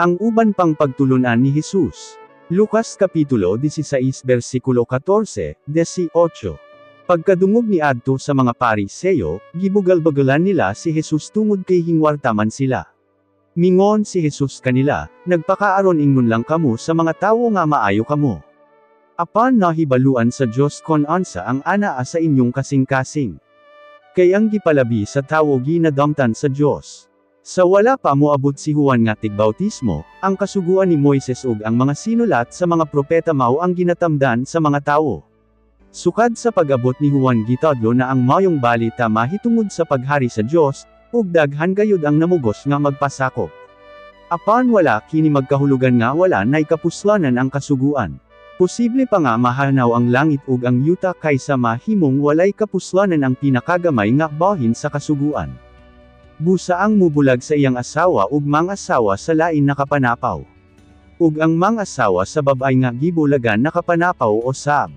Ang uban pang pagtulunan ni Jesus. Lucas Kapitulo 16 versikulo 14, 18. Pagkadungog ni adto sa mga Pariseo, gibugal-bugalan nila si Jesus tungod kay hingwarta man sila. Mingon si Jesus kanila, "Nagpakaaron ingnon lang kamo sa mga tawo nga maayo kamo. Apan nahibaluan sa Dios kon unsa ang anaa sa inyong kasing-kasing. Kay ang gipalabi sa tawo ginadamtan sa Dios. Sa wala pa moabot si Juan nga tigbautismo, ang kasuguan ni Moises ug ang mga sinulat sa mga propeta mao ang ginatamdan sa mga tawo. Sukad sa pag-abot ni Juan, gitadlo na ang Maayong Balita mahitungod sa paghari sa Dios, ug daghan gayud ang namugos nga magpasakop. Apan wala kini magkahulugan nga wala nay kapuslanan ang kasuguan. Posible pa nga mahanaw ang langit ug ang yuta kaysa mahimong walay kapuslanan ang pinakagamay nga bahin sa kasuguan. Busa ang mubulag sa iyang asawa ug mang-asawa sa lain nakapanapaw. Ug ang mang-asawa sa babay nga gibulagan nakapanapaw usab."